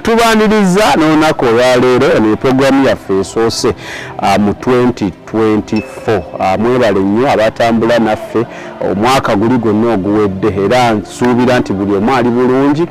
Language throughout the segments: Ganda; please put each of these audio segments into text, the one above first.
Tubaniriza n'olunaku olwaleero. Eno epuroguramu yaffe esoose mu 2024. Mwebale nnyo abatambula naffe omwaka guli gwonna oguwedde, era nsuubira nti buli omu ali bulungi.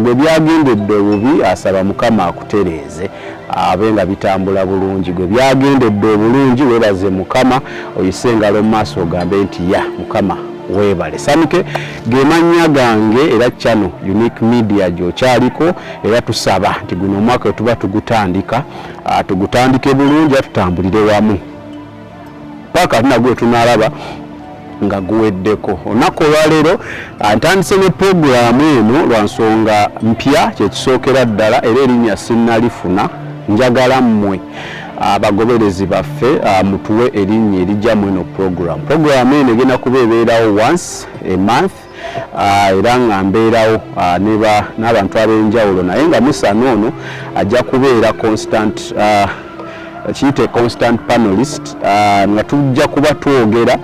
Gwe byagendedde obubi, asaba Mukama akutereeze abe nga bitambula bulungi. Gwe byagendedde obulungi, weebaze Mukama, oyise engalo mu maaso ogambe nti, "Ya Mukama, weebale." Samike ge mannya gange, era channel Unique Media gy'okyaliko, era tusaba nti guno omwaka we tuba tugutandika, tugutandike bulungi era tutambulire wamu paka ate nagwe tunaalaba nga guweddeko. Olunaku olwaleero ntandise ne puroguramu eno lwa nsonga mpya, kyekisookera ddala, era erinnya sinnalifuna. Njagala mmwe abagoberezi baffe mutuwe erinnya erijja mu eno puroguramu. Puroguramu eno egenda kuba ebeerawo once a month, era nga mbeerawo n'abantu ab'enjawulo, naye nga Musana ono ajja kubeera constant, kiyite constant panelist, nga tujja kuba twogera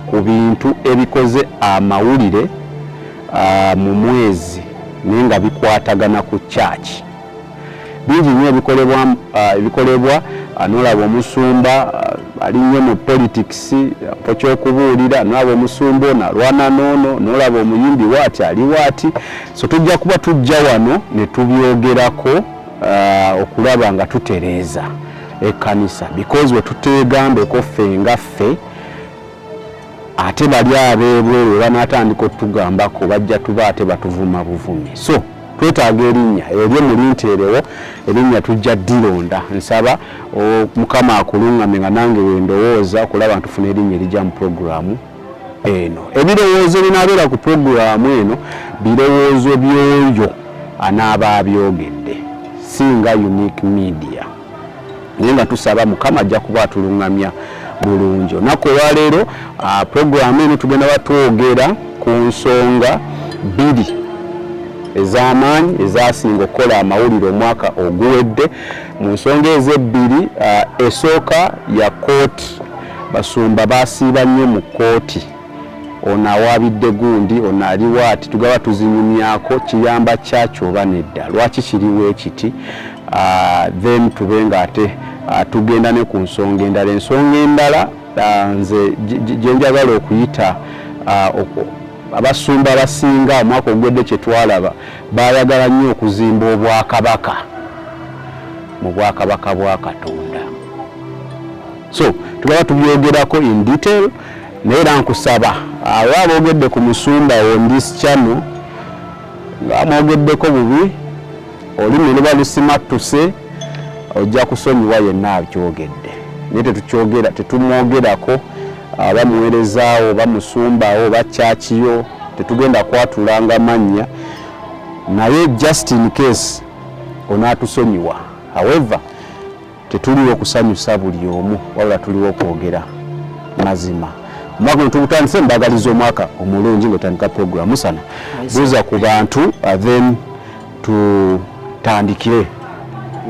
ku bintu ebikoze amawulire mu mwezi naye nga bikwatagana ku church. Bingi nnyo ebikolebwa, nolaba omusumba ali nnyo mu politics mpo kyokubuulira, nolaba omusumba ono alwana noono, nolaba omuyimbi waati ali waati. So tujja kuba tujja wano ne tubyogerako okulaba nga tutereeza ekkanisa, because we tuteegambeko ffe nga ffe, ate bali abeebweru banaatandika otugambako, bajja tuba ate batuvuma buvumi. So twetaaga erinnya eryo, mulinteerewo erinnya, tujja ddironda. Nsaba Mukama akuluŋŋamye nga nange wendowooza okulaba ntufuna erinnya erijja mu puroguramu eno. Ebirowoozo binaabeera ku puroguramu eno birowoozo by'oyo anaaba abyogedde, singa Unique Media, naye nga tusaba Mukama ajja kuba atuluŋŋamya bulungi. Olunaku olwaleero puroguramu eno tugenda batwogera ku nsonga bbiri ez'amaanyi ezasinga okukola amawulire omwaka oguwedde. Mu nsonga ezebbiri, esooka ya kooti. Basumba basiiba nnyo mu kooti, ono awaabidde gundi, ono aliwo ati, tugaba tuzinyumyako, kiyamba kyaki oba nedda, lwaki kiriwo ekiti? Then tube nga ate tugenda ne ku nsonga endala. Ensonga endala nze gye njagala okuyita, abasumba abasinga omwaka ogwedde kyetwalaba, bayagala nnyo okuzimba obwakabaka mu bwakabaka bwa Katonda. So tugaba tubyogerako in detail, naye era nkusaba aba aboogedde ku musumba on this channel nga mwogeddeko bubi, olulimi luba lusimattuse, ojja kusonyiwa yenna akyogedde, naye tetukyogera, tetumwogerako, aba muweerezaawo oba musumbawo oba kyakiyo, tetugenda kwatulanga mannya, naye just in case onaatusonyiwa. However, tetuliwo okusanyusa buli omu, wabula tuliwo okwogera mazima. Omwaka guno tugutandise, mbagaliza omwaka omulungi. Ngaotandika program, Musana, buuza ku bantu, then tutandikire.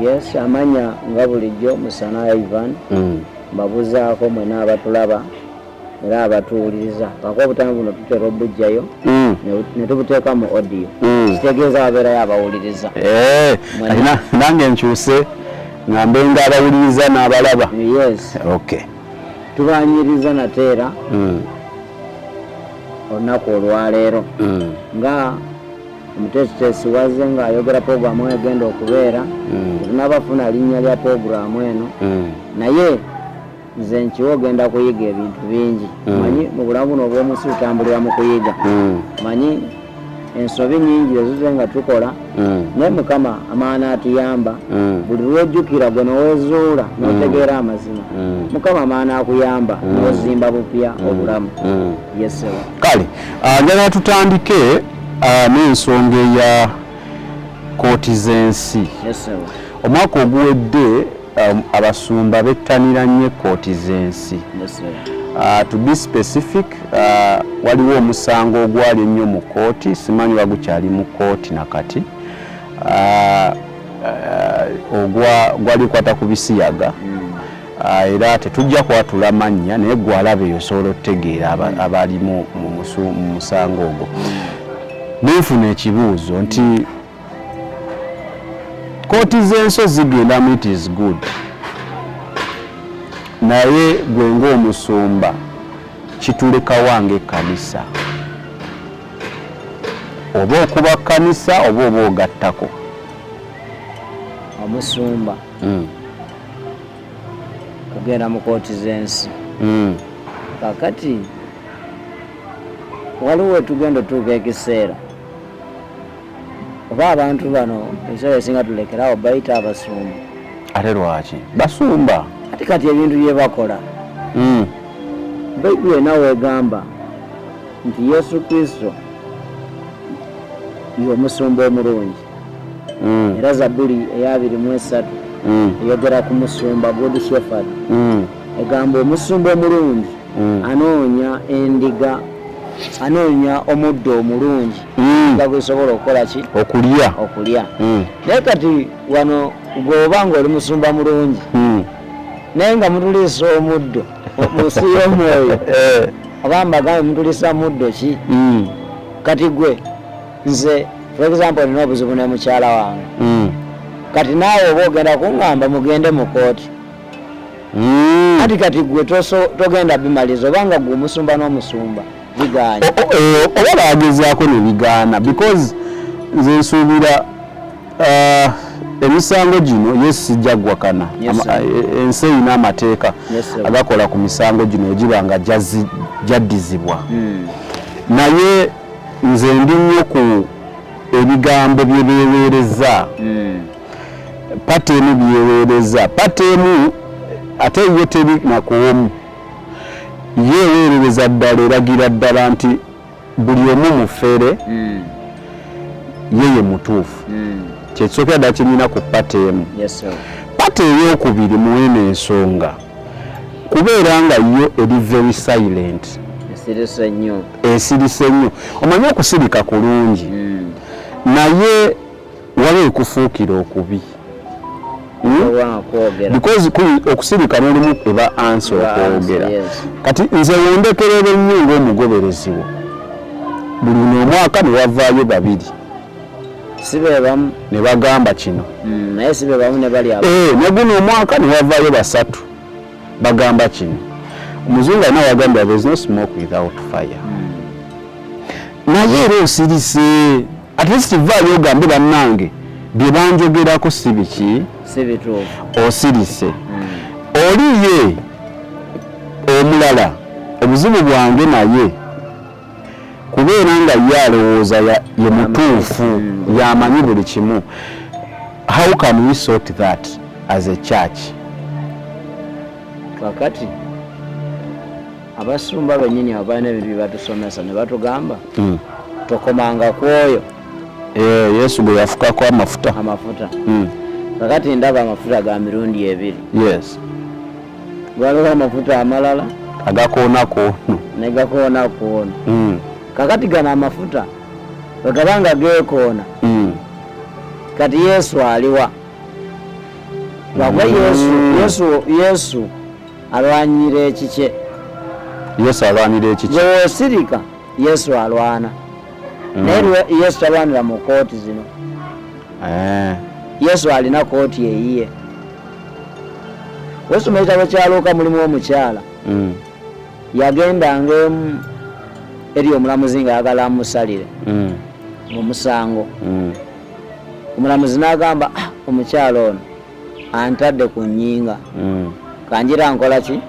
Yes, amanya nga bulijjo Musana Ivan. Mbabuzaako mwena abatulaba era abatuwuliriza. Kako obutambi buno tutera obujjayo ne tubuteeka mu audio, kitegeeza wabeerayo abawuliriza. Eh, kati nange nkyuse ngambe nga abawuliriza n'abalaba. Yes. Okay. Tubanyiriza nate era olunaku olwaleero. Nga omuteesiteesi wazze ng'ayogera puroguramu egenda okubeera, tetunabafuna linnya lya puroguramu eno, naye nze nkiwa ogenda kuyiga ebintu bingi. Manyi mu bulamu buno obw'omunsi tutambulira mu kuyiga. Manyi ensobi nyingi ezize nga tukola, naye Mukama amaana atuyamba. Buli lwojjukira gwe nowezuula n'otegeera amazima, Mukama amaana akuyamba n'ozimba bupya obulamu. Yesewa. Kale njagala tutandike n'ensonga eya kooti z'ensi. Yesewa. Omwaka oguwedde abasumba bettanira nnyo ekkooti z'ensi. Yesewa. To be specific, waliwo omusango ogwali ennyo mu kooti, simanyi oba gukyali mu kooti nakati, ogwa gwali gukwata ku bisiyaga. Era tetujja kwatula mannya, naye gwe alaba eyo osobola okutegeera abali mu musango ogwo. Nenfuna ekibuuzo nti Kooti z'ensi zigendamu, it is good, naye gwe ng'omusumba kitulekawa ng'ekkanisa? Oba okuba kkanisa oba ogattako? Omusumba kugenda mu kooti z'ensi. Kakati waliwo wetugenda otuuka ekiseera oba abantu bano ebiseera ebisinga tulekerawo bayita abasumba. Ate lwaki basumba? Ate kati ebintu bye bakola, Bayibuli ena weegamba nti Yesu Kristo ye omusumba omulungi. Era Zabuli eya 23 eyogera ku musumba, good shepherd. Egamba omusumba omulungi anoonya endiga, anoonya omuddo omulungi nga gwesobola okukola ki? Okulya. Okulya. Naye kati wano gweoba nga oli musumba mulungi, naye nga mutuliisa omuddo mu nsi y'omwoyo, oba mbagambe mutuliisa muddo ki? Kati gwe, nze for example nina obuzibu ne mukyala wange. Kati naawe oba ogenda kuŋŋamba mugende mu kooti. Ati kati gwe togenda bimaliza obanga gwe omusumba n'omusumba biganye. Oba bagezaako ne bigaana, because nze nsuubira emisango gino, yes, sijja gwakana. Ensi erina amateeka agakola ku misango gino egiba nga jaddizibwa. Naye nze ndi nnyo ku ebigambo bye beeweereza. Party emu byeweereza, party emu ate yo teri nakuwomu, ye eweerereza ddala, eragira ddala nti buli omu mufere, ye ye mutuufu. Kyekisookera ddala kyenyina ku party emu. Party eyokubiri mu eno ensonga kubeera nga yo eri very silent. Esirise nnyo. Esirise nnyo. Omanyi okusirika kulungi, naye waliwo ekufuukira okubi. Oba kwogera. Because okusirika n'olumu eba answer. Eba answer, okwogera. Kati nze wondekerera ennyo ng'omugoberezi wo, buli luno omwaka ne wavaayo babiri. Si be bamu. Ne bagamba kino. Naye si be bamu ne bali abo. Ne guno omwaka ne wavaayo basatu bagamba kino. Omuzungu alina wagambira, "There is no smoke without fire." Naye era osirise, at least vaayo ogambe, "Bannange, bye banjogerako si biki." Si bituufu. Osirise. Oli ye omulala, obuzibu bwange naye kubeera nga ye alowooza ye mutuufu, yamanyi buli kimu. How can we sort that as a church? Kakati abasumba bennyini abo balina ebintu bye batusomesa ne batugamba, tokomanga ku oyo Eh, Yesu gwe yafukako amafuta. Amafuta. Kakati ndaba amafuta ga mirundi ebiri. Waliwo amafuta amalala agakoona koono. Ne gakoona kwono. Kakati gano amafuta bwe gaba nga geekoona, kati Yesu aliwa? Lwakuba Yesu alwanyira ekikye. Yesu alwanira ekiki. Gwe woosirika, Yesu alwana. Naye Yesu talwanira mu kooti zino. Yesu alina kooti eyiye. Wesoma ekitabo kya Luuka, mulimu omukyala yagendanga emu eri omulamuzi ng'ayagala amusalire omusango. Omulamuzi n'agamba, "Ah, omukyala ono antadde ku nnyinga, kanjira nkola ki?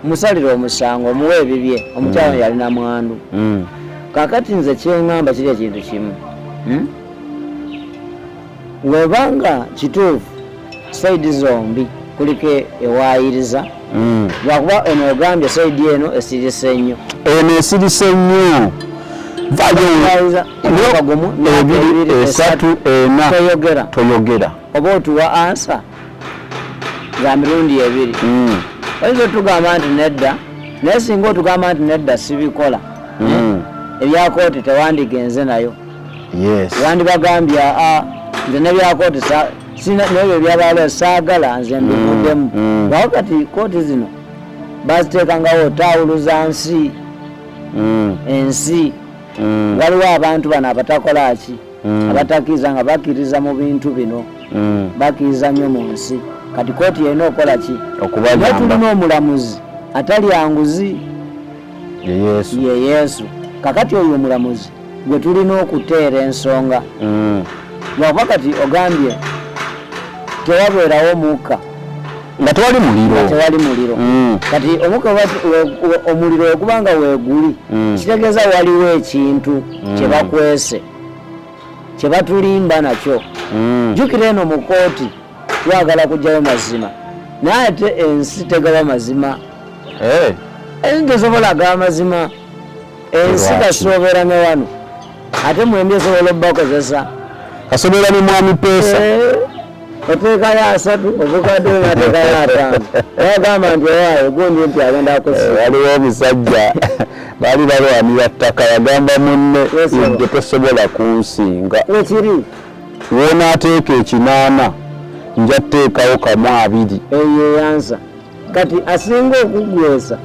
Musalire omusango, omuwe ebibye." Omukyala ono yalina mwandu. Kakati nze kyeŋŋamba kiri ekintu kimu, Webanga kituufu side zombi kuliko ewaayiriza, lwakuba eno ogambye side eno esirise nnyo. Eno esirise nnyo. Waayiriza omwaka gumu, myaka ebiri, ebiri, esatu, ena. Toyogera. Toyogera. Oba otuwa answer za mirundi ebiri. Oyinza otugamba nti nedda, naye singa otugamba nti nedda sibikola, ebya kooti tewandigenze nayo. Wandibagambye, aa, nze nebya kooti nebyo ebyabalo saagala, nze mbivuddemu. Lwako kati kooti zino baziteekangawo taawuluza nsi. Ensi waliwo abantu bano abatakola ki, abatakkiriza nga bakkiriza mu bintu bino. Bakkiriza nnyo mu nsi. Kati kooti yerina okukola ki? Naye Okubayamba. Tulina omulamuzi atalya nguzi. Ye Yesu. Ye Yesu. Kakati oyo omulamuzi gwe tulina okuteera ensonga, lwakuba kati ogambye tewabeerawo mukka. Nga tewali muliro. Nga tewali muliro. Kati omukka omuliro wegubanga weeguli, kitegeeza waliwo ekintu kye bakwese, kye batulimba nakyo. Jjukira eno mu kooti twagala kugyayo mazima, naye ate ensi tegaba mazima. Ensi tesobola gaba mazima. Ensi Lwaki? Kasoobera ne wano ate mwembi esobola obbakozesa. Kasobeera ne mwami peesa. Eh, oteekayo 30, obukadde nateekayo 50, nagamba nti owaawe gundi nti agenda kusiba. Waliwo omusajja baali balwanira ttaka, yagamba munne, Yes, sir. "Gwe tosobola kunsinga. Wekiri. Wonaateeka 80, nja tteekawo kamu abiri." Eyo eyansa. Kati asinga okugwesa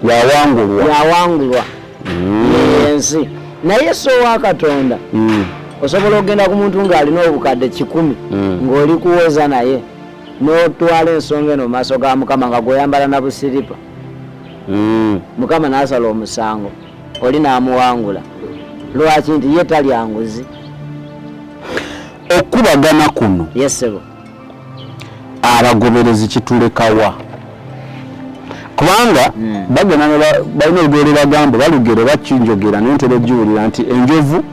yawangulwa. Yawangulwa. Yeyo ensi. Naye so wa Katonda, osobola okugenda ku muntu ng'alina obukadde 100, ng'oli kuwoza naye, n'otwala ensonga eno mu maaso ga Mukama nga gw'oyambala na busiripa, Mukama n'asala omusango, oli n'amuwangula. Lwaki? Nti ye talya nguzi. Okubagana kuno, Yes, ssebo. abagoberezi kitulekawa? Kubanga bagenda ne balina olugero lwe bagamba, balugero bakinjogera, naye ntera ogiwulira nti enjovu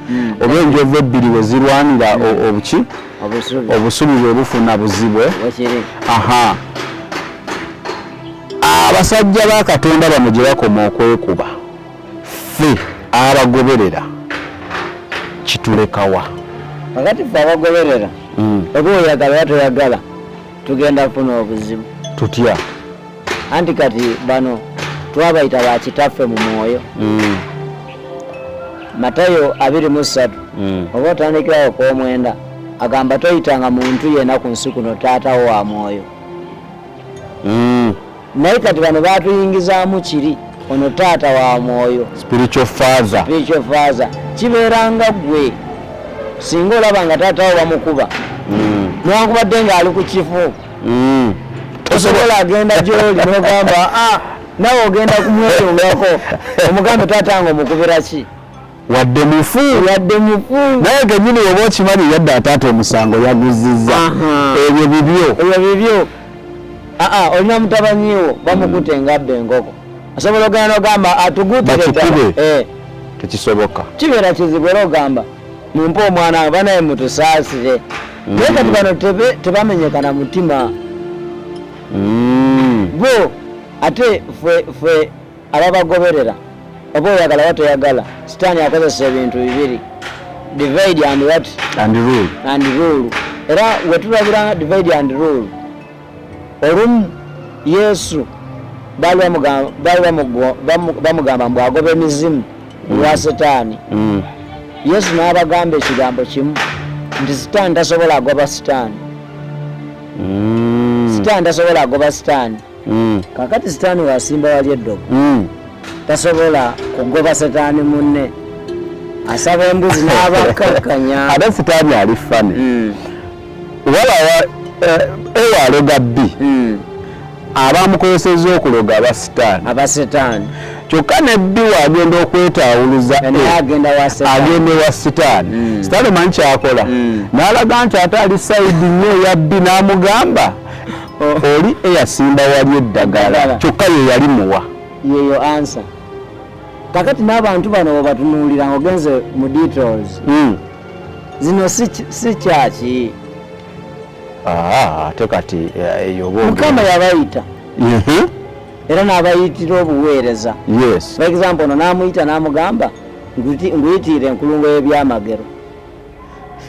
oba enjovu ebbiri we zirwanira obuki, Obusubi. Obusubi bwe bufuna buzibwe. Wekiri. Aha, abasajja ba Katonda bano gye bakoma okwekuba, ffe abagoberera kitulekawa? Kakati ffe abagoberera, oba oyagala oba toyagala, tugenda kufuna obuzibu. Tutya? Anti kati bano twabayita ba kitaffe mu mwoyo. Matayo 23, oba otandikirawo kwomwenda, agamba toyitanga muntu yenna ku nsi kuno taatawo wa mwoyo. Naye kati bano batuyingizaamu kiri ono taata wa mwoyo. Spiritual father. Spiritual father kibeeranga ggwe singa olaba nga taatawo bamukuba, newankubadde ng'ali ku kifo, tosobola agenda gyoli nogamba, "Ah, nawe ogenda kumweyungako," omugambe, "Taata nga omukubira ki?" Wadde mufu. Wadde mufu. Naye kenyini oba okimanyi yadde ataata omusango yaguzizza. Ebyo bibyo. Ebyo bibyo. Aa, olina mutabanyiwo bamukute ngabba enkoko, osobola ogenda nogamba atugutire? Bakikube. Eh. Tekisoboka. Kibeera kizibu. Era ogamba, "Mumpe omwana wange, banaye mutusaasire." Naye kati bano tebamenyekana mutima. Bo ate ffe ababagoberera, oba oyagala oba toyagala, Sitaani akozesa ebintu bibiri: divide and what? And rule. And rule. Era wetulabira divide and rule, olumu Yesu baali bamugamba mbu agoba emizimu lwa Sitaani. Yesu n'abagamba ekigambo kimu nti Sitaani tasobola agoba Sitaani. Sitaani tasobola agoba Sitaani. Kakati Sitaani wasimba wali eddogo, tasobola kugoba Sitaani munne, asaba embuzi n'abakkakkanya. Ate Sitaani ali funny. Walawa ewa aloga bbi, abamukozesezza okuloga aba Sitaani. Aba Sitaani. Kyokka ne bbi waagenda okwetaawuluza, naye agenda wa Sitaani. Agenda ewa Sitaani. Sitaani omanyi kyakola? N'alaga nti ate ali side nnyo eya bbi, n'amugamba oli eyasimba wali eddagala. Eddagala. Kyokka ye yali muwa. Yeyo answer. Kakati n'abantu bano bwebatunuulira nga ogenze mu details, zino si kyaki. Ah, ate kati eyo oba Mukama yabayita, era n'abayitira obuweereza. For example, ono n'amuyita n'amugamba, "Nguyitiire enkulungo y'ebyamagero."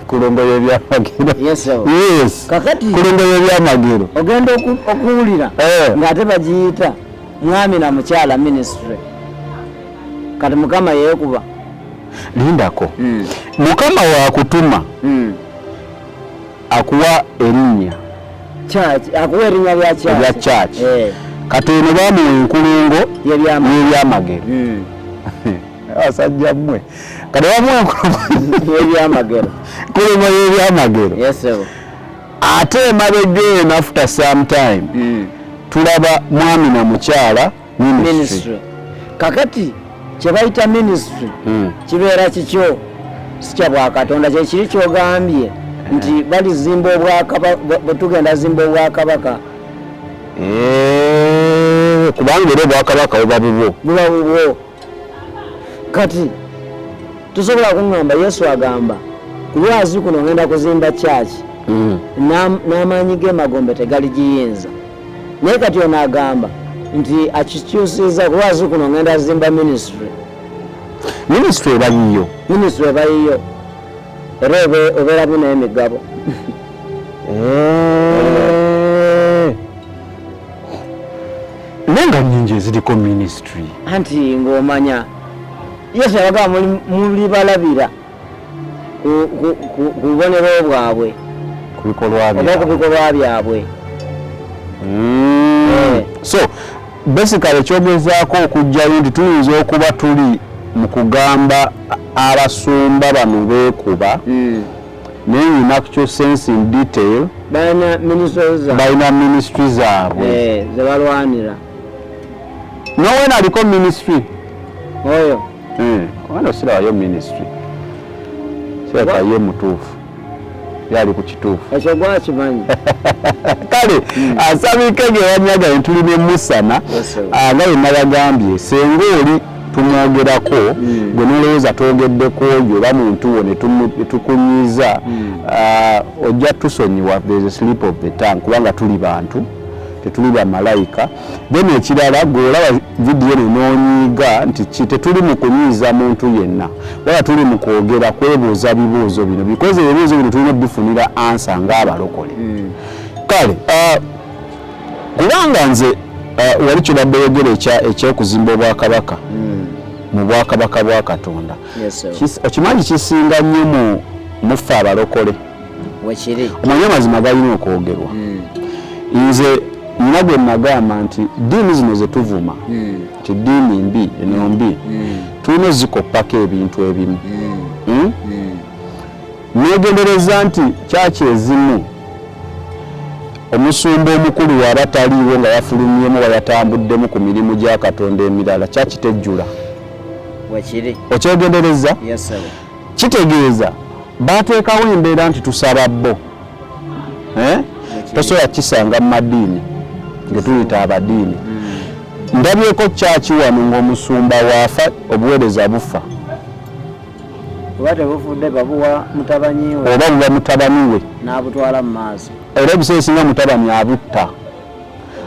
Kulungo y'ebyamagero. Yes, sir. Yes. Kakati Kulungo y'ebyamagero. ogenda okuwulira ng'ate bagiyita mwami na mukyala ministry. Kati Mukama yeekuba. Lindako. Mukama wakutuma, akuwa erinnya. Church, akuwa erinnya lya church. Erya church. Eh. Kati eno bamuwa enkulungo y'ebyamagero. Y'ebyamagero. Abasajja mmwe, kati bamuwa y'ebyamagero. Enkulungo y'ebyamagero. Yes, sir. Ate emabega eno, after some time, tulaba mwami na mukyala ministry. Ministry. Kakati kyebayita ministry kibeera kikyo, si kya bwakatonda. Kyekiri kyogambye nti balizimba obwakabaka, bwe tugenda zimba obwakabaka. Kubanga era obwakabaka buba bubwo. Buba bubwo. Kati tosobola kuŋŋamba Yesu agamba, "Ku lwazi kuno ngenda kuzimba church, n'amaanyi g'emagombe tegaligiyinza." Naye kati ono agamba nti akikyusiza, "Ku lwazi kuno ngenda zimba ministry." Ministry eba yiyo. Ministry eba yiyo, era obeeramu n'emigabo. Naye nga nyingi eziriko ministry. Anti ng'omanya Yesu yabagamba, muli balabira ku bubonero bwabwe." Ku bikolwa Oba ku byabwe. bikolwa byabwe. So basically ekyogezaako okugjayo nti tuyinza okuba tuli mu kugamba abasumba bano beekuba, naye in actual sense, in detail, balina ministry zaabwe. Balina ministry zaabwe. Ze balwanira. Nowena aliko ministry. Oyo? Wano sirabayo ministry, kirabika ye mutuufu, yali ku kituufu. Ekyo gwakimanyi. Kale asabikege wanyaga ntuli ne Musana. Yes, sir. Nga bwe nabagambye, senga oli tumwogerako, gwe nolowooza twogeddeko oyo oba muntu wo ne tukunyiiza, ojja tusonyiwa. There's a slip of the tongue, kubanga tuli bantu, tetuli bamalayika. Then ekirala, gweolaba vidiyo eno n'onyiiga nti ki, tetuli mu kunyiiza muntu yenna, wala tuli mu kwogera kwebuuza bibuuzo bino, because ebibuuzo bino tulina obifunira answer ng'abalokole. Kale kubanga nze wali kyobadde yogera ekyokuzimba obwakabaka mu bwakabaka bwa Katonda. Yes, sir. Okimanyi kisinga nnyo mu muffe abalokole. Wekiri. Omanyi amazima galina okwogerwa. Nze nina gwe nagamba nti ddiini zino zetuvuma nti ddiini mbi, eno mbi, tulina ozikoppako ebintu ebimu. Negendereza nti kyaki ezimu omusumba omukulu waaba taliiwo, nga yafulumyemu oba yatambuddemu ku mirimu gya Katonda emirala, kyaki tejjula. Wekiri. Okyegendereza? Yes, sir. Kitegeeza bateekawo embeera nti tusaba bo. Eh? Tosobola kisanga mu madiini nge tuyita abadiini. Ndabyeko kyaki wano ng'omusumba waafa, obuweereza bufa. Oba tebufudde, babuwa mutabanyi we. Oba buba mutabani we. N'abutwala mu maaso. Era ebiseera ebisinga mutabani abutta,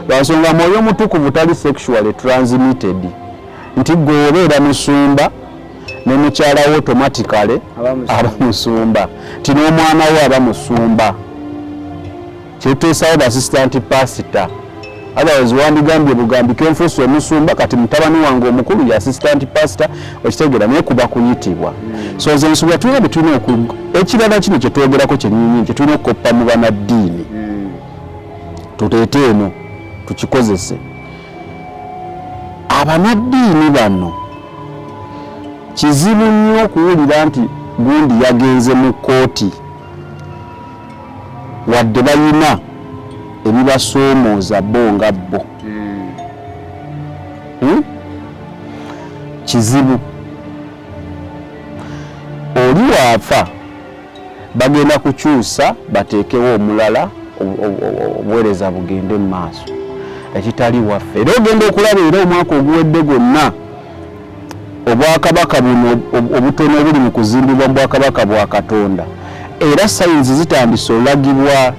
lwansonga Mwoyo Omutukuvu tali sexually transmitted, nti gwe obeera musumba ne mukyala wo automatically aba musumba. Aba musumba, nti n'omwana wo aba musumba. Kyetuteesawo ba assistant pastor, otherwise wandigambye bugambi kenfuusi omusumba, kati mutabani wange omukulu ye assistant pastor, okitegeera? Naye kuba kuyitibwa. So nze nsuubira tulina bye tulina ekirala kino kyetwogerako kyennyini kyetulina okukoppa mu banaddiini, tuleete eno tukikozese. Abanaddiini bano kizibu nnyo okuwulira nti gundi yagenze mu kkooti, wadde balina ebibasoomooza bo nga bo. Kizibu. Oli waafa, bagenda kukyusa bateekewo omulala, obuweereza bugende mu maaso, ekitali waffe. Era ogenda okulaba era omwaka oguwedde gwonna obwakabaka buno obutono obuli mu kuzimbibwa mu bwakabaka bwa Katonda, era signs zitandise olagibwa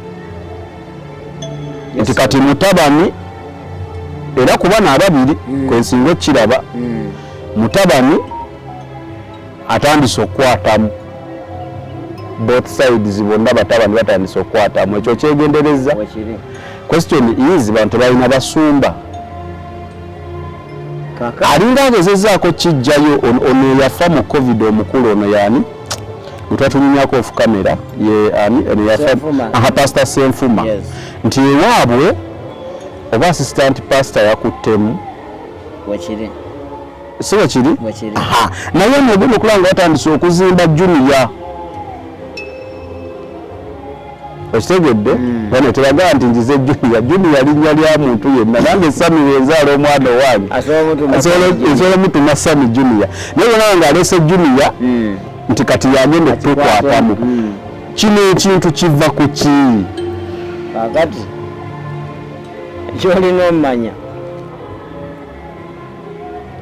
nti kati mutabani, era ku bano ababiri kwensinga okukiraba, mutabani atandise okukwatamu both sides, bonna batabani batandise okukwatamu. Ekyo kyegendereza. Wekiri. Question is, bantu tebalina basumba? Kaka. Alinga agezezaako kijjayo ono yafa mu COVID, omukulu ono yani gwetwatunyumyako off camera, ye ani ono yafa? Senfuma. Aha, Pastor Senfuma. Yes. Nti ewaabwe oba assistant pastor yakuttemu. Wekiri. Si bwekiri? Bwekiri. Aha, naye ono ogenda okulaba nga batandise okuzimba junior. Okitegedde? Bano tebagamba nti njize Junior. Junior linnya lya muntu yenna. Nange Sami bwenzaala omwana owange nsobola omutuma Sami Junior, naye olaba nga aleese Junior nti kati yagenda okutukwatamu. Kino ekintu kiva ku ki? Kakati kyolina omanya,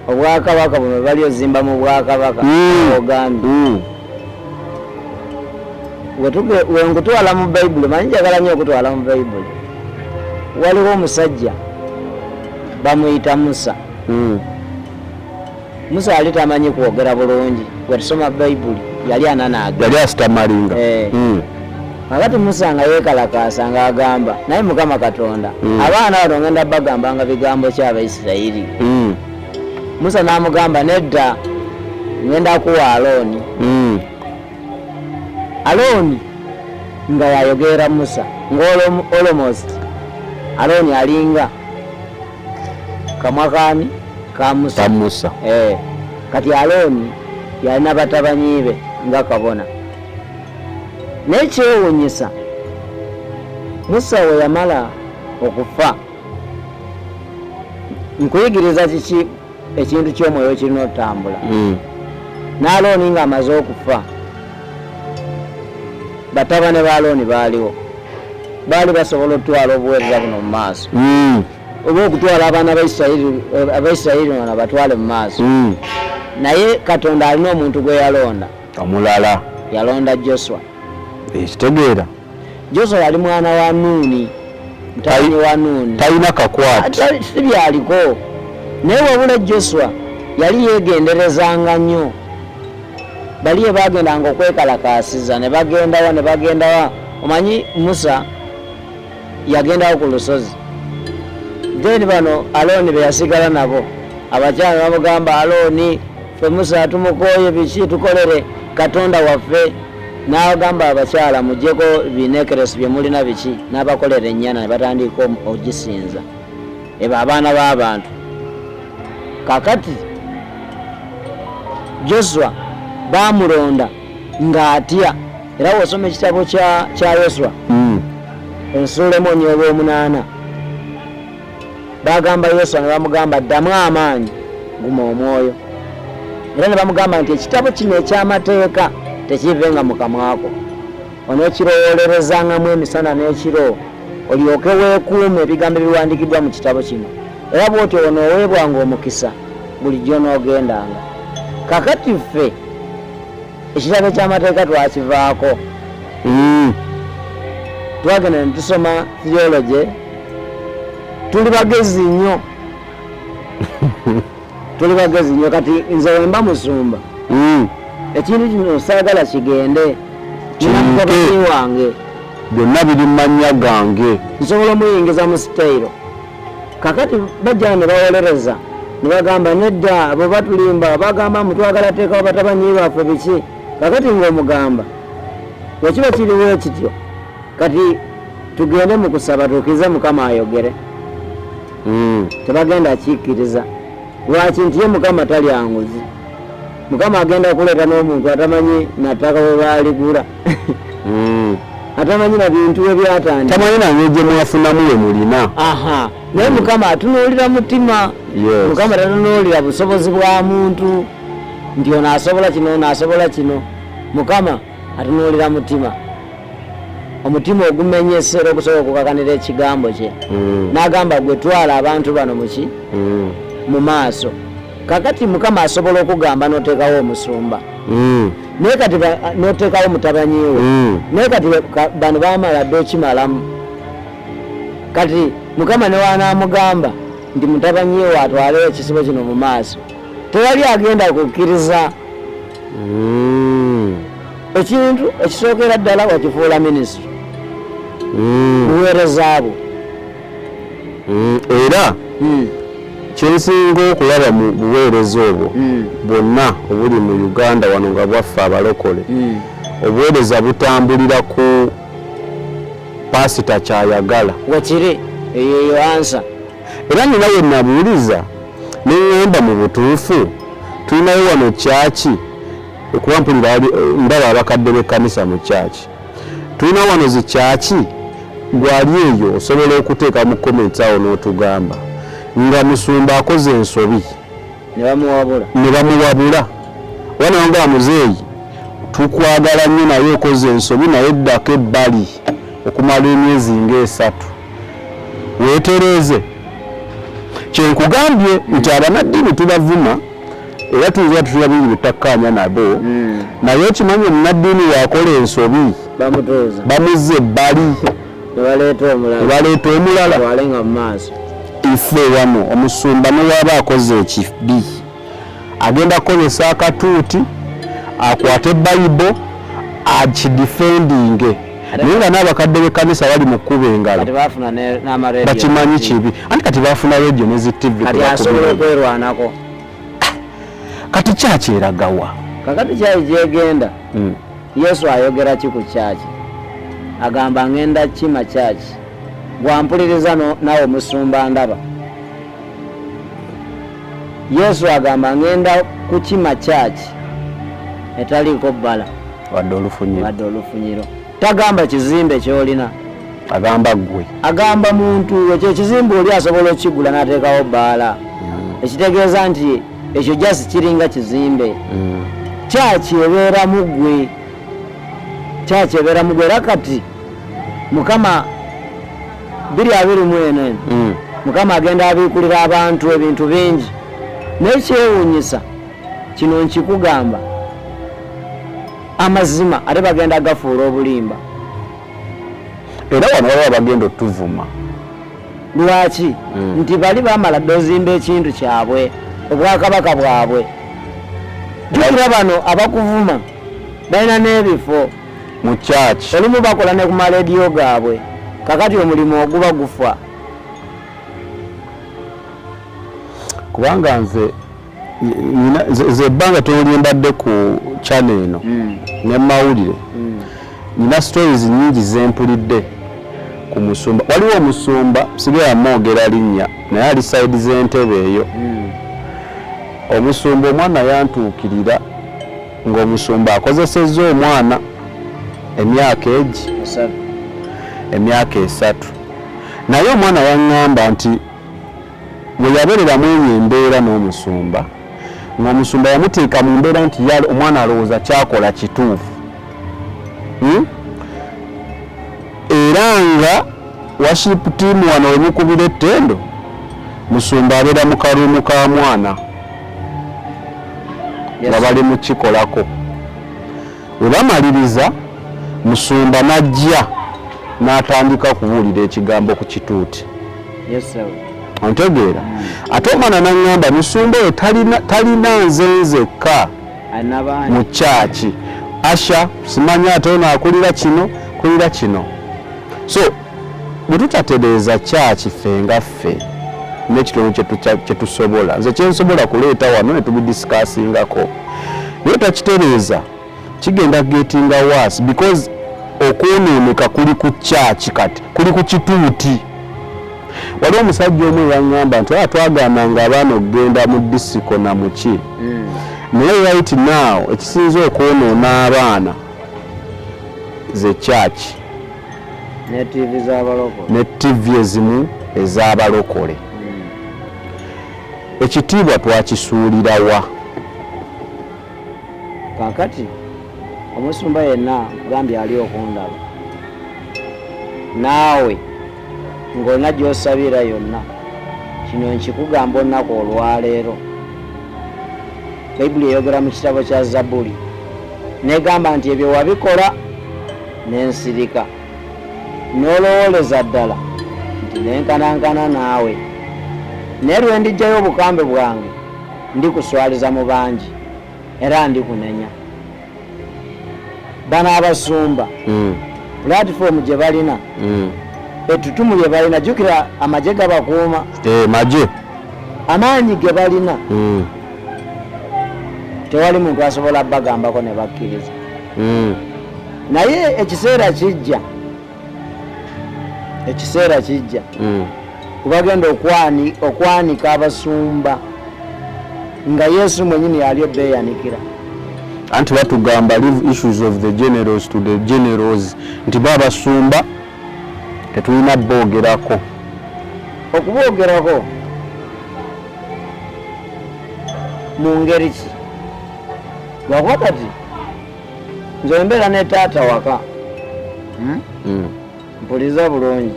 obwakabaka buno bali ozimba mu bwakabaka, ogambye wenkutwala mu Bayibuli, manyi njagala nnyo okutwala mu Bayibuli. Waliwo omusajja bamuyita Musa. Musa yali tamanyi kwogera bulungi. Wetusoma Bayibuli, yali ananaaga, yali asitamalinga. Kakati Musa nga yeekalakaasa ng'agamba, naye Mukama Katonda, abaana bano ngenda bagambanga bigambo ki Abaisirayiri? Musa n'amugamba, nedda, ngenda kuwa Alooni. Alooni nga yayogera Musa nga almost Alooni alinga kamwa kaani ka Musa. Ka Musa. Kati Alooni yalina batabanyi be nga kabona, naye kyewuunyisa, Musa we yamala okufa, nkuyigiriza kiki ekintu ky'omwoyo kirina otutambula, n'Alooni ng'amaze okufa, batabane ba Alooni baaliwo, baali basobola okutwala obuweereza buno mu maaso, oba okutwala abaana Abaisirayiri bano batwale mu maaso. Naye Katonda alina omuntu gwe yalonda. Omulala. Yalonda Joswa. Ekitegeera. Joswa yali mwana wa Nuuni, mutabani wa Nuuni. Talina kakwate. Si byaliko, naye wabula Joswa yali yeegenderezanga nnyo. Bali ye bagendanga okwekalakaasiza ne bagendawa ne bagendawa. Omanyi Musa yagendawo ku lusozi, then bano Alooni be yasigala nabo, abakyala bamugamba, Alooni, ffe Musa tumukooye, biki, tukolere Katonda waffe. N'agamba abakyala, muggyeko binekeresi bye mulina, biki, n'abakolera ennyana ne batandika ogisinza. Ebo abaana b'abantu. Kakati Joswa bamulonda ng'atya, era wosoma ekitabo kya Yoswa, ensuula emu onyoba 8, bagamba Yoswa ne bamugamba, ddamu amaanyi, guma omwoyo. Era ne bamugamba nti ekitabo kino ekyamateeka tekiivenga mu kamwako, oneekirowoolerezangamu emisana n'ekiro, olyoke weekuume ebigambo ebiwandiikiddwa mu kitabo kino, era bw'otyo onooweebwanga omukisa bulijjo n'ogendanga. Kakati ffe ekitabo ekyamateeka twakivaako, twagenda ne tusoma theology. Tuli bagezi nnyo, tuli bagezi nnyo. Kati nze wemba musumba, ekintu kino saagala kigende nina mutabani wange. Byonna biri mu mannya gange. Nsobola omuyingiza mu sitayiro. Kakati bajja ne bawolereza ne bagamba, nedda, abo batulimba, bagamba mutwagala teekawo batabanyi baffe, biki. Kakati ng'omugamba, wekiba kiriwo ekityo, kati tugende mu kusaba tukkirize Mukama ayogere. Tebagenda kikkiriza. Lwaki? Nti ye Mukama talya nguzi. Mukama agenda kuleeta n'omuntu atamanyi nattaka we baaligula, atamanyi na bintu we byatandika, tamanyi nangeri gye mwafunamu we mulina. Aha, naye Mukama atunuulira mutima. Mukama tatunuulira busobozi bwa muntu nti ono asobola kino, ono asobola kino. Mukama atunuulira mutima, omutima ogumenyese era okusobola okukakanira ekigambo kye, n'agamba, gwe twala abantu bano muki mu maaso. Kakati Mukama asobola okugamba n'oteekawo omusumba, naye kati n'oteekawo mutabanyi we, naye kati bano bamala dde okimalamu. Kati Mukama ne wanaamugamba nti mutabanyi we atwale ekisibo kino mu maaso, tewali agenda kukkiriza. Ekintu ekisookera ddala, wakifuula minisitule, buweereza bwo. Era kyensinga okulaba mu buweereza obwo bwonna obuli mu Uganda wano nga bwaffe abalokole, obuweereza butambulira ku paasita kyayagala. Wakiri eyo eyo ansa. Era nina we nabuuliza ne ŋŋamba, mu butuufu tulinayo wano kyaki? Okuba mpulira ndaba abakadde b'ekkanisa mu kyaki. Tulina wano zi church, gwali eyo osobola okuteeka mu comments awo n'otugamba nga musumba akoze ensobi ne bamuwabula, ne bamuwabula oba nga muzeeyi tukwagala nnyo naye okoze ensobi, naye ddako ebbali okumala emyezi ng'esatu weetereeze. Kyenkugambye nti abanaddiini tubavuma era tuyinza tutula bingi byetutakkaanya nabo, naye okimanyi omunaddiini waakola ensobi bamutuuza, bamuzza ebbali ne baleeta omulala, ne baleeta omulala. Twale nga mu maaso. Ife wano omusumba newaaba akoze ekibi agenda kukozesa akatuuti akwate Bayibo akidefendinge, naye nga n'abakadde b'ekkanisa bali mu kkuba engalo. Kati bafuna n'amarediyo. Bakimanyi kibi, anti kati bafuna radio ne zi TV. Kati asobola okwerwanako. Kati kyakyeragawa? Kakati kyali gyegenda. Yesu ayogera ki ku church? Agamba, ngenda kima church. Gwampuliriza naawe omusumba ndaba, Yesu agamba, ngenda kukima church etaliiko bbala wadde olufunyiro. Wadde olufunyiro. Tagamba kizimbe kyolina. Agamba ggwe. Agamba muntu. Ekyo ekizimbe oli asobola okigula n'ateekawo bbaala, ekitegeeza nti ekyo just kiringa kizimbe. Church ebeera mu ggwe, church ebeera mu ggwe. Era kati Mukama 2024 eno, Mukama agenda abiikulira abantu ebintu bingi, naye kyewuunyisa kino nkikugamba, amazima ate bagenda gafuula obulimba. Era wano waliwo abagenda otuvuma. Lwaki? Nti bali bamala dde ozimba ekintu kyabwe, obwakabaka bwabwe. Jjukira bano abakuvuma balina n'ebifo mu church. Olumu bakola ne ku malediyo gaabwe. Kakati omulimu oguba gufa. Kubanga nze nze ebbanga tono lye mbadde ku channel eno ne mawulire, nina stories nyingi zempulidde ku musumba. Waliwo omusumba, sigala mwogera linnya, naye ali side z'entebe eyo. Omusumba omwana yantuukirira ng'omusumba akozesezza omwana emyaka egi 3. Emyaka 3. Naye omwana yaŋŋamba nti bwe yabeereramu eyo embeera n'omusumba, ng'omusumba yamuteeka mu mbeera nti ye omwana alowooza kyakola kituufu, Era nga worship team wano wemukubira ettendo, musumba abeera mu karuumu ka mwana nga bali mu kikolako. Bwe bamaliriza, musumba n'ajja n'atandika kubuulira ekigambo ku kituuti. Ontegeera? Ate omwana n'aŋŋamba musumba oyo talina nze nzekka mu church, usher simanyi, ate ono akulira kino, kulira kino. So bwe tutatereeza church ffe nga ffe n'ekitono kye tusobola, nze kyensobola kuleeta wano ne tubidiscussingako, naye takitereeza, kigenda getting worse, because okwonooneka kuli ku church, kati kuli ku kituuti. Waliwo omusajja omu eyaŋŋamba nti aa twagaananga abaana okugenda mu disco na muki, naye right now ekisinza okwonoona abaana ze church ne TV z'abalokole. Ne TV ezimu ez'abalokole. Ekitiibwa twakisuulirawa? Kakati omusumba yenna nkugambye ali okundaba naawe ng'olina gy'osabira yonna, kino nkikugamba olunaku olwaleero. Bayibuli eyogera mu kitabo kya Zabuli negamba nti ebyo wabikola n'ensirika, n'olowooleza ddala nti nenkanankana naawe, naye lwe ndijjayo obukambe bwange ndikuswaliza mu bangi era ndikunenya. Bano abasumba, platform gye balina, ettutumu lye balina, jjukira amagye gabakuuma. Eh, magye. Amaanyi ge balina, tewali muntu asobola bagambako ne bakkiriza. Naye ekiseera kijja, ekiseera kijja kubagenda okwanika abasumba nga Yesu mwenyini yali obeeyanikira. Anti batugamba, "Leave issues of the generals to the generals," nti babasumba tetulina boogerako. Okuboogerako mu ngeri ki? Lwakuba kati nze embeera ne taata waka, Mpuliza bulungi,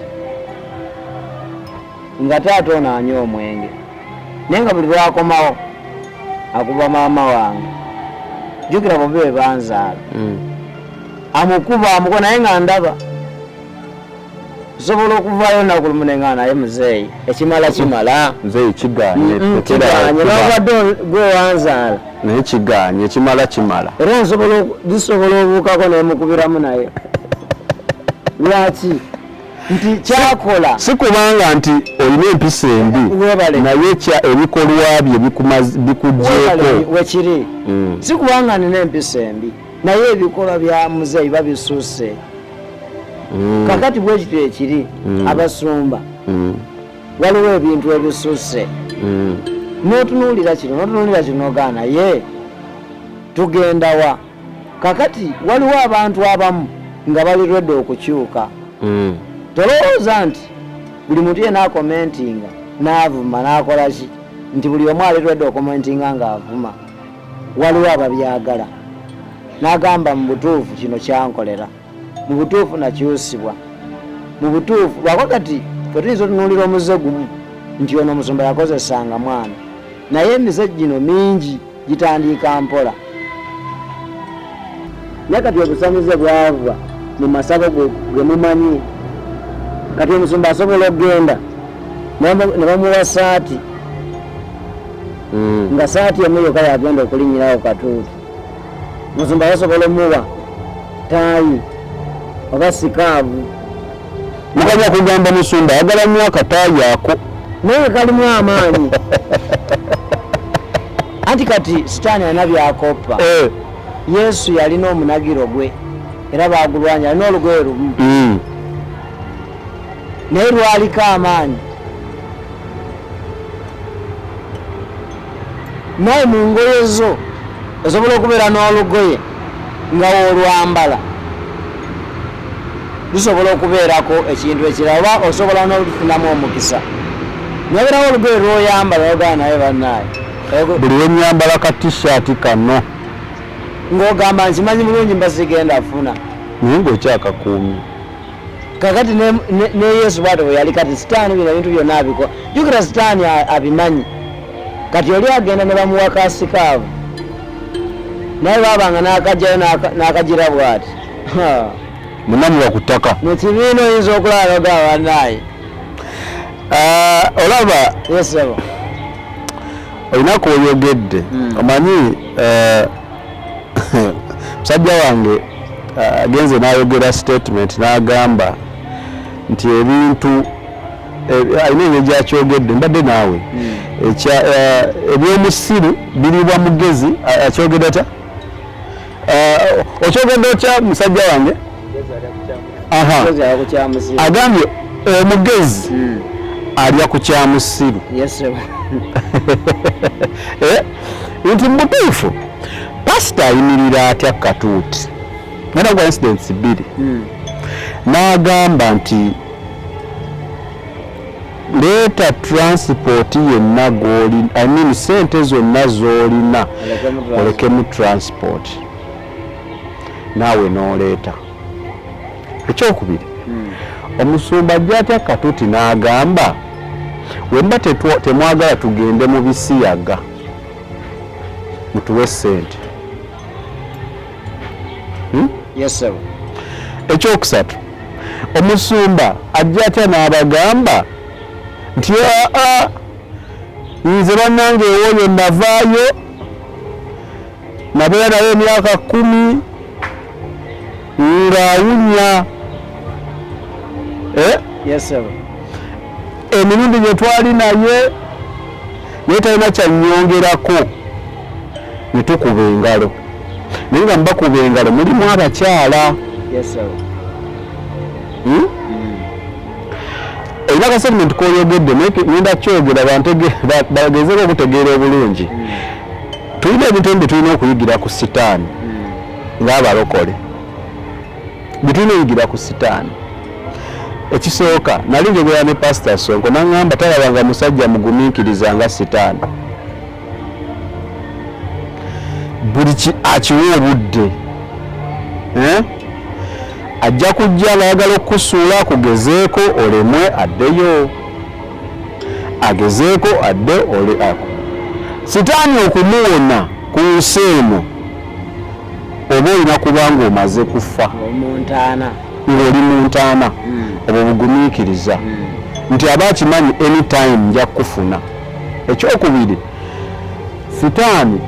nga taata ono anywa omwenge, naye nga buli lwakomawo akuba maama wange. Jjukira bobi be banzaala. Amukuba, amukuba, naye nga ndaba nsobola okuvaayo olunaku lumu nenga naye, "Muzeeyi, ekimala kimala." Muzeeyi, kiganye. Kiganye, nobadde gwe wanzaala. Naye kiganye, ekimala kimala. Era nsobola zisobola obuukako nemukubiramu, naye lwaki nti kyakola? Si kubanga nti olina empisa embi. Webale. Naye kya ebikolwa bye bikugyeko. Wekiri. Si kubanga nina empisa embi, naye ebikolwa bya muzeeyi babisusse. Kakati bwe kityo ekiri abasumba, waliwo ebintu ebisusse. N'otunuulira kino, n'otunuulira kino, nogaa naye tugenda wa? Kakati waliwo abantu abamu nga bali ready okukyuka. Tolowooza nti buli muntu yenna acommentinga n'avuma n'akola ki, nti buli omu ali ready okucommentinga ng'avuma. Waliwo ababyagala n'agamba, "Mu butuufu kino kyankolera, mu butuufu nakyusibwa, mu butuufu." Lwako kati fe tuyinza otunuulira omuze gumu nti ono omusumba yakozesanga mwana, naye emize gino mingi gitandika mpola. Naye kati obusamize bwava mu masabo ge mumanyi. Kati omusumba asobola okugenda ne bamuwa saati, nga saati emu yokka yagenda okulinyirawo katuuti. Musumba basobola omuwa taayi oba sikaavu. Mukanya kugamba musumba ayagala nnyo akataayi ako. Naye kalimu amaanyi. Anti kati Sitaani alina byakoppa. Yesu yalina omunagiro gwe era bagulwanya, alina olugoye lumu, naye lwaliko amaanyi. Naye mu ngoye zo osobola okubeera n'olugoye nga woolwambala lusobola okubeerako ekintu ekirala, oba osobola n'olufunamu omukisa. Nabeerawo olugoye lwoyambala ogaa naye bannaaye. Buli wenyambala ka T-shirt kano, ng'ogamba nkimanyi bulungi mba sigenda funa. Naye ng'okyakakuumye. Kakati ne Yesu bwatyo bwe yali. Kati Sitaani bino ebintu byonna abikola. Jjukira Sitaani abimanyi. Kati oli agenda ne bamuwa kasikaavu, naye babanga n'akajjayo n'akagira bw'ati. Ha. Munamuwa ku ttaka. Mu kibiina oyinza okulaba nogaba bannaaye. Ah, olaba. Yesebo. Olinaku oyogedde. Omanyi musajja wange agenze n'ayogera statement n'agamba nti ebintu alina engeri gyakyogedde, mbadde naawe. Ebyomusiru biribwa mugezi. Akyogedde atya? Okyogedde otya, musajja wange? Aha. Kyamusiru. Agambye omugezi alya ku kyamusiru. Yesebo. Nti mubutuufu pasita ayimirira atya katuuti nana gwa incidents bbiri, n'agamba nti leeta transport yenna gw'oli, I mean sente zonna z'olina, olekemu transport, naawe n'oleeta. Ekyokubiri, omusumba ajja atya katuti n'agamba wemba temwagala tugende mu bisiyaga, mutuwe sente? Yesebo. Ekyokusatu, omusumba ajja atya n'abagamba nti aa, nze bannange ewoyo navaayo, nabeera naye emyaka 10 ng'awunya. Eh? Yesebo. Emirundi gye twali naye, naye talina kyannyongerako, ne tukuba engalo, naye nga mubakuba engalo mulimu abakyala. Yesebo. Hmm? Olina akastatement koyogedde, naye ngenda kyogera bagezeko okutegeera obulungi. Tulina ebintu ebimu bye tulina okuyigira ku Sitaani. Ng'abalokole bitulina oyigira ku Sitaani. Ekisooka, nali njogera ne Pasita Sonko, naŋŋamba talabanga musajja mugumiikiriza nga Sitaani. Buli akiwa obudde, eh? Ajja kujja ng'ayagala okukusuula, akugezeeko olemwe, addeyo agezeeko, adde ole ako. Sitaani okumuwona ku nsi eno, oba olina kuba ng'omaze kufa, ng'oli mu ntaana. Obwo bugumiikiriza nti aba akimanyi anytime nja kukufuna. Ekyokubiri, Sitaani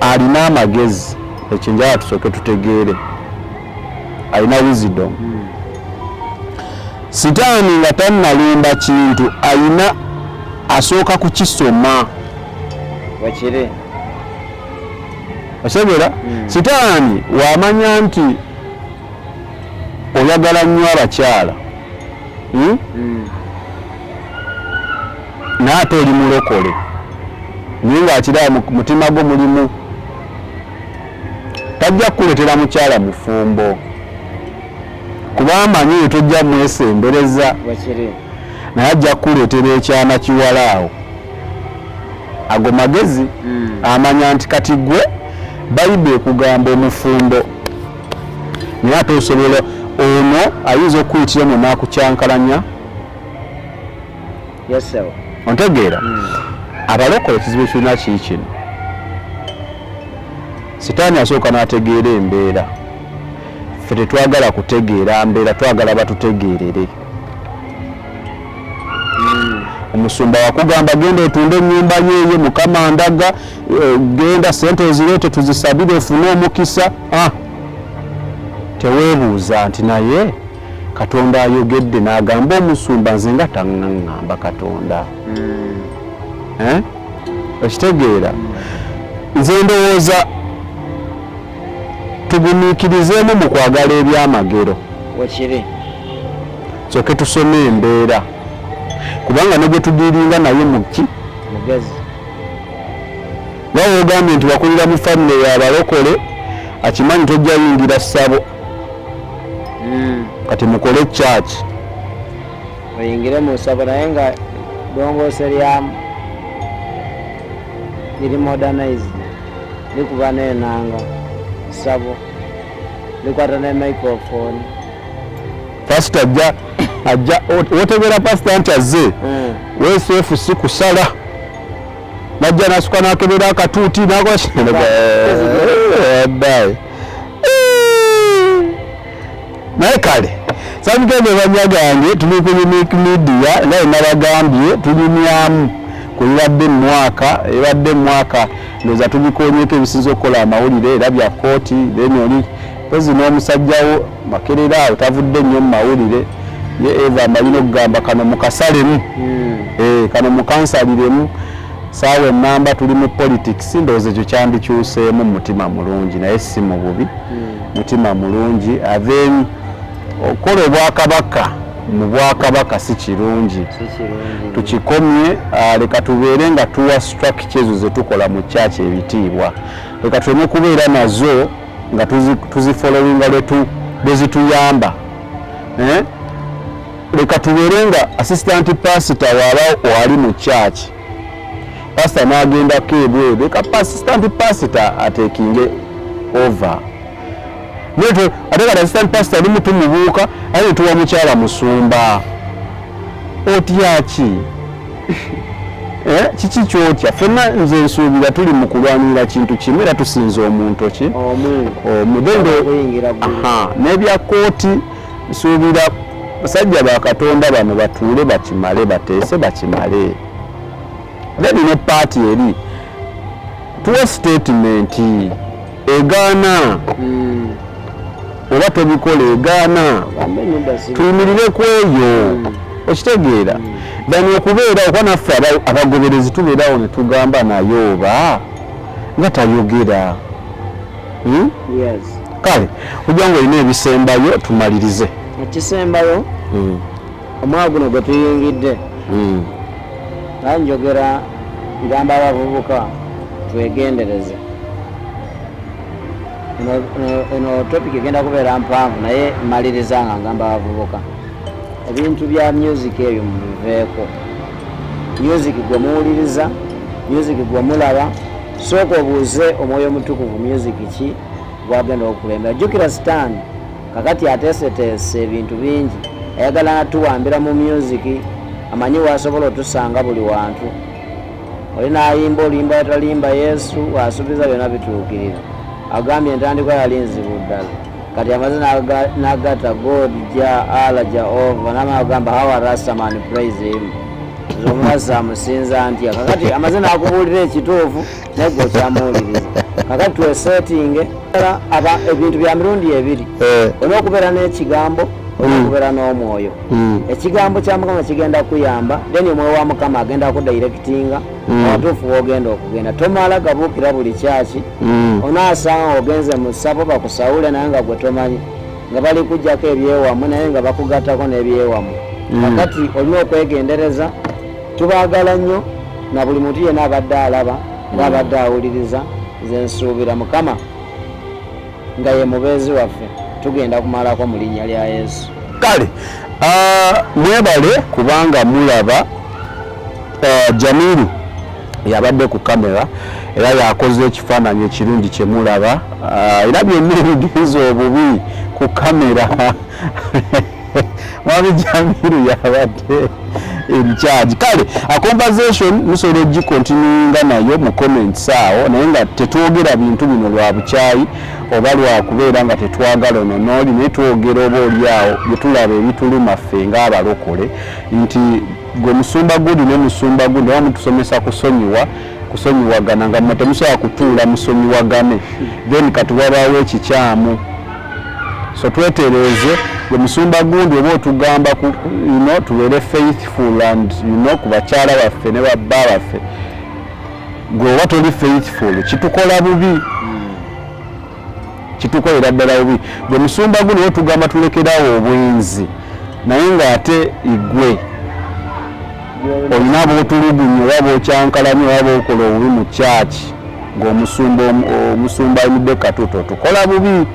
alina amagezi. Ekyo njala tusooke tutegeere, alina wisdom. Sitaani nga tannalumba kintu, ayina asooka kukisoma. Wakiri. Otegeera? Sitaani wamanya nti oyagala nnyo abakyala, Naye ate oli mulokole, naye ng'akiraba mu mutima gwo mulimu, tajja kukuleetera mukyala mufumbo, kuba amanyi tojja mwesembereza. Wakiri. Naye ajja kukuleetera ekyana kiwala awo. Ago magezi. Amanya nti kati gwe Bayibuli ekugamba omufumbo, naye ate osobola ono ayinza okukuyitiramu n'akukyankalanya. Yes, sir. Ontegeera? Abalokole ekizibu kirina kii kino: Sitaani asooka n'ategeera embeera. Ffe tetwagala kutegeera mbeera, twagala batutegeerere. Omusumba wakugamba genda otunde ennyumba yeeyo, Mukama ndaga, genda sente ozireete tuzisabire ofune omukisa. Ah, teweebuuza nti naye Katonda ayogedde n'agamba omusumba, nze nga taŋŋaŋŋamba Katonda. Eh? Okitegeera? Nze ndowooza tugumiikirizeemu mu kwagala ebyamagero. Wakiri. Sooke tusome embeera, kubanga ne gwe tudiiringa naye muki? Mugezi. Nga wogambye nti wakulira mu famire y'abalokole, akimanyi tojja yingira ssabo. Kati mukole church. Oyingire mu ssabo, naye nga ddongoose lyamu liri modernized, likuba n'enanga, ssabo likwata ne microphone. Pasita ajja, ajja wotegeera pasita nti azze. Weseefu si kusala, najja nasuka nakebera akatuuti nakola. Naye kale samugende banyagange, tuli ku Unique Media, nga nabagambye tunyumyamu ku bibadde mu mwaka, ebadde mu mwaka. Ndowooza tubikonyeko ebisinza okukola amawulire era bya kooti. Then oli mpozi n'omusajjawo Makerere awo tavudde nnyo mu mawulire. Ye Eva amalina okugamba kano mukasalemu, kano mukansaliremu. Saawa enamba tuli mu politics. Ndowooza ekyo kyandikyuseemu mu mutima mulungi, naye si mu bubi. Mutima mulungi. Then okukola obwakabaka mu bwakabaka si kirungi. Si kirungi. Tukikomye. Leka tubeere nga tuwa structure ezo zetukola mu church ebitiibwa. Leka tuleme kubeera nazo nga tuzifollowinga lwe zituyamba, eh? Leka tubeere nga assistant pastor waaba wali mu church, pastor n'agendako ebweru, leka assistant pastor atekinge over. Ate kati assistant pastor olumu tumubuuka, aye netuwa mukyala musumba. Otya ki? Eh, kiki kyotya? Ffenna nze nsuubira tuli mu kulwanirira kintu kimu, era tusinza omuntu ki? Omu. Omu. Then Okuyingira ggulu. Aha, n'ebya kooti nsuubira basajja ba Katonda bano batuule bakimale, bateese bakimale. Then ne paati eri tuwa statement egaana oba tobikola egaana, Gambe nedda si. Tuyimirire ku eyo. Okitegeera? Then okubeera okuba naffe abagoberezi tubeerawo ne tugamba naye oba nga tayogera. Yes. Kale ojja nga olina ebisembayo, tumalirize. Ekisembayo, omwaka guno gwe tuyingidde, nga njogera ngamba abavubuka twegendereze. Eno topic egenda kubeera mpanvu, naye maliriza nga ngamba abavubuka, ebintu bya music ebyo mubiveeko. Music gwe muwuliriza, music gwe mulaba, sooka obuuze Omwoyo Omutukuvu music ki gwagenda okukulembera. Jjukira Sitaani kakati ateeseteese ebintu bingi, ayagala natuwambira mu music, amanyi wasobola otusanga buli wantu. Oli nayimba oluyimba talimba, Yesu asuubiza byonna bituukirira. Agambye entandikwa yali nzibu ddala, kati amaze n'agatta God ja ala Jehova, namala agamba how a Rastaman praise him, nze omurasta amusinza ntya? Kakati amaze n'akubuulira ekituufu, naye gwe okyamuwuliriza. Kakati twesetinge aba ebintu bya mirundi ebiri. Olina okubeera n'ekigambo, olina okubeera n'omwoyo. Ekigambo kya Mukama kigenda kuyamba, then omwoyo wa Mukama agenda kudirectinga awatuufu wogenda okugenda. Tomala gabuukira buli kyaki. Onaasanga ogenze mu ssabo bakusawule, naye nga gwe tomanyi nga bali kujjako ebyewamu, naye nga bakugattako n'ebyewamu. Kakati olina okwegendereza. Tubaagala nnyo na buli muntu yenna abadde alaba oba abadde awuliriza. Nze nsuubira Mukama nga ye mubeezi waffe, tugenda kumalako mu linnya lya Yesu. Kale mwebale kubanga mulaba Jamiru yabadde ku kamera era yakoze ekifaananyi ekirungi kyemulaba, era byonna ebigenza obubi ku kamera mwami Jamiru yabadde in charge. Kale a conversation musobola ogicontinuinga nayo mu comments awo, naye nga tetwogera bintu bino lwa bukyayi oba lwakubeera nga tetwagala ono nooli, naye twogera oba oli awo bye tulaba ebituluma ffe ng'abalokole, nti gwe musumba gundi ne musumba gundi oba mutusomesa kusonyiwa, kusonyiwagana, nga mmwe temusobola kutuula musonyiwagane, then kati wabaawo ekikyamu. So twetereeze. Gwe musumba gundi oba otugamba tubeere faithful and ku bakyala baffe ne babba baffe, gwe oba toli faithful, kitukola bubi, kitukolera ddala bubi. Gwe musumba gundi oba otugamba tulekerawo obwenzi, naye ng'ate igwe olina bootulugunya oba bookyankalanya oba bookola obubi mu kyaki, ng'omusumba omusumba ayimidde katuuto, otukola bubi.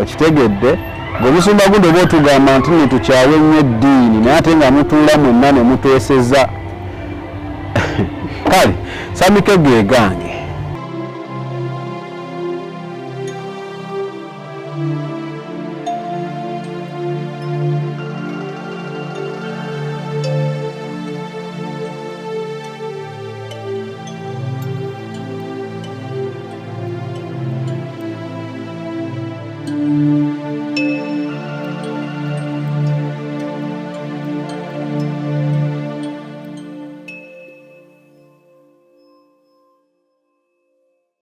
Okitegedde? Ng'omusumba gundi oba otugamba nti nno tukyawe nnyo eddiini, naye ate nga mutuula mwenna ne muteeseza. Kale samike ge gange.